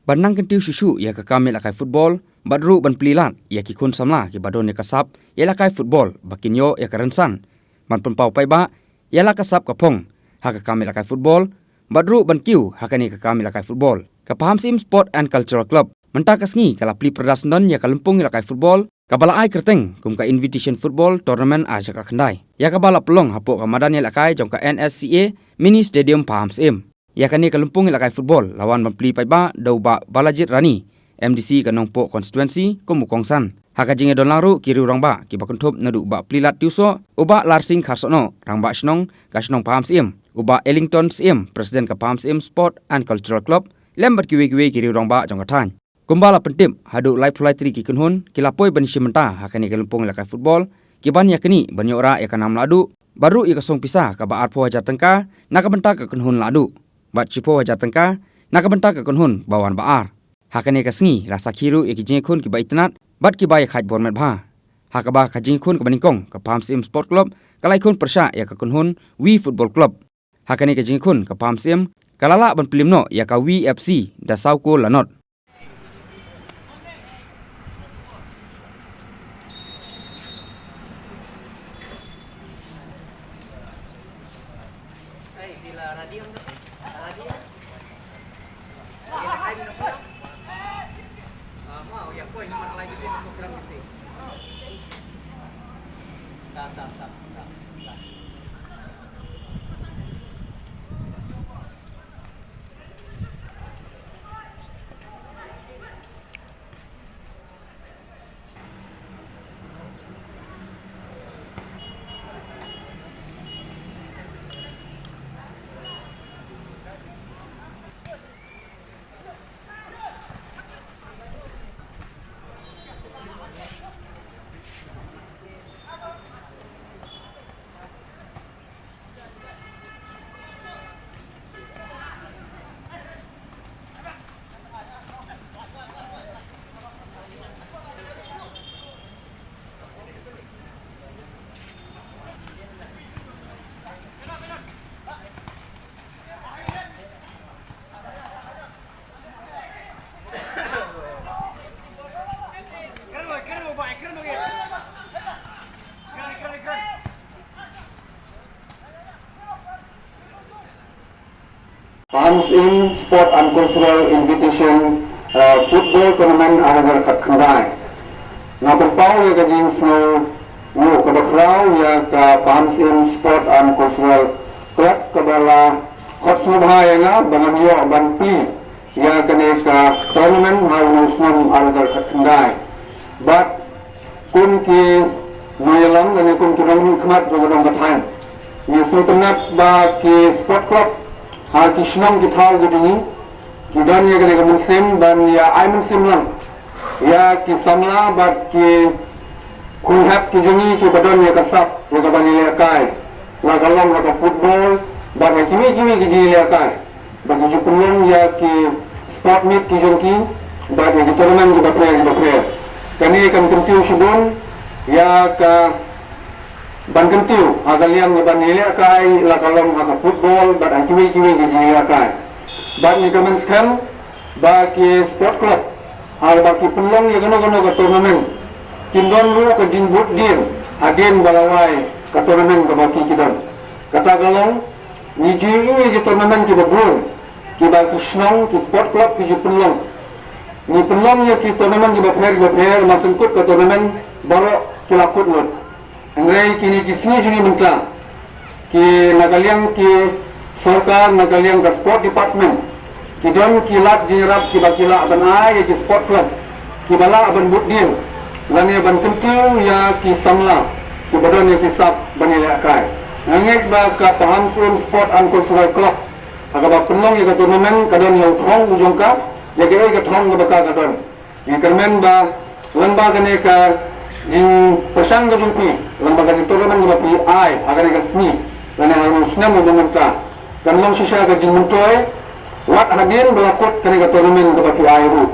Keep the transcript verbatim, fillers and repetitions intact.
ban nang kyntiew shuh shuh ïa ka kam ïalehkai football, bad ruh ban plie lad ïa ki khun samla kiba don ïa ka sap ïalehkai football ba kin ïoh ïa ka rynsan ban pynpaw paidbah ïa la ka sap ka phong ha ka kam ïalehkai football, bad ruh ban kiew ha kane ka kam ïalehkai football. Ka Pahamsyiem Sport and Cultural Club mynta ka sngi ka la plie pyrda syndon ïa ka lympung ïalehkai football kaba la ai kyrteng kum ka Invitation Football Tournament ar hajar khatkhyndai, ïa kaba la pynlong hapoh ka madan ïalehkai jong ka N S C A Mini Stadium Pahamsyiem. Ïa kane ka lympung ïalehkai football la wan ban plie paidbah da u Bah Balajied Rani, M D C ka Nongpoh Constituency, kum u kongsan. Ha ka jingïadon lang ruh ki riew rangbah kiba kynthup naduh u Bah Plielad Tiewsoh, u Bah Larsing Kharsohnoh, Rangbah Shnong ka shnong Pahamsyiem, u Bah Ellington Syiem, President ka Pahamsyiem Sport and Cultural Club, lem bad kiwei kiwei ki riew rangbah jong ka thaiñ. Kumba la pyntip, haduh laiphew lai tylli ki kynhun ki la poi ban ïashim bynta ha kane ka lympung ïalehkai football, ki ban ïa kane ban ïoh rah ïa ka nam lahduh, bad ruh ïa ka song pisa kaba arphew hajar tyngka na ka bynta ka kynhun lahduh, bad shiphew hajar tyngka na ka bynta ka kynhun ba wan ba ar. Ha kane ka sngi la sakhi ruh ïa ki jingïakhun kiba itynnad bad kiba ïakhaid bor met bha, ha kaba ka jingïakhun kaba nyngkong ka Pahamsyiem Sport Club ka la ïakhun pyrshah ïa ka kynhun Wi Football Club. Ha kane ka jingïakhun ka Pahamsyiem ka la lah ban plie noh ïa ka Wi F C da saw kol la nod. Pahamsyiem Sport and Cultural Invitation, uh, Football Tournament ar hajar khatkhyndai. Nga pynpaw ïa ka jingsngew nguh kaba khraw ïa ka Pahamsyiem Sport and Cultural Club kaba la khot sngewbha ïa nga ba ngan ïoh ban plie ïa kane ka tournament ha u snem ar hajar khatkhyndai. Bad kum ki nongïalam lane kum ki nongmihkhmat jong ka dong ka thaiñ, ngi sngewtynnat ba ki sport club ha ki shnong ki thaw ki jong ngi ki don ïa kane ka mynsiem ban ïa ai mynsiem lang ïa ki samla bad ki khun hep ki jong ngi kiba don ïa ka sap ïa ka ban ïalehkai, la ka long ha ka football bad ha kiwei kiwei ki jingïalehkai. Ba ki ju pynlong ïa ki sport meet ki jong ki bad ïa ki tournament kiba pher kiba pher. Kane kan kyntiew shibun ïa ka ban kyntiew ha ka liang ka ban ïalehkai, la ka long ha ka football bad ha kiwei kiwei ki jingïalehkai. Bad ngi kyrmen skhem ba ki sport club haba ki pynlong ïa kano kano ka tournament kin don ruh ka jingbud dien hadien ba la wai ka tournament kaba ki ki don. Kata ka long, ngi ju ïohi ïa ki tournament kiba bun kiba ki shnong, ki sport club ki ju pynlong. Ngi pynlong ïa ki tournament kiba pher kiba pher, mar shen kut ka tournament baroh ki la kut lut. Hynrei kine ki sngi jong ngi mynta, ki na ka liang ki sorkar, na ka liang ka sport department, ki don ki lad jingïarap kiba ki lah ban ai ïa ki sport club kiba lah ban bud dien lane ban kyntiew ïa ki samla kiba don ïa ki sap ban ïalehkai. Nga ngeit ba ka Pahamsyiem Sport and Cultural Club ha kaba pynlong ïa ka tournament ka don ïa u thong u jong ka, ïa kaei ka thong kaba ka ka don. Ngi kyrmen ba lyngba kane ka jingpyrshang ka jong phi, lyngba kane ka tournament kaba phi ai ha kane ka sngi lane ha u snem uba mynta, kan long shisha ka jingmyntoi wat hadien ba la kut kane ka tournament kaba phi ai ruh.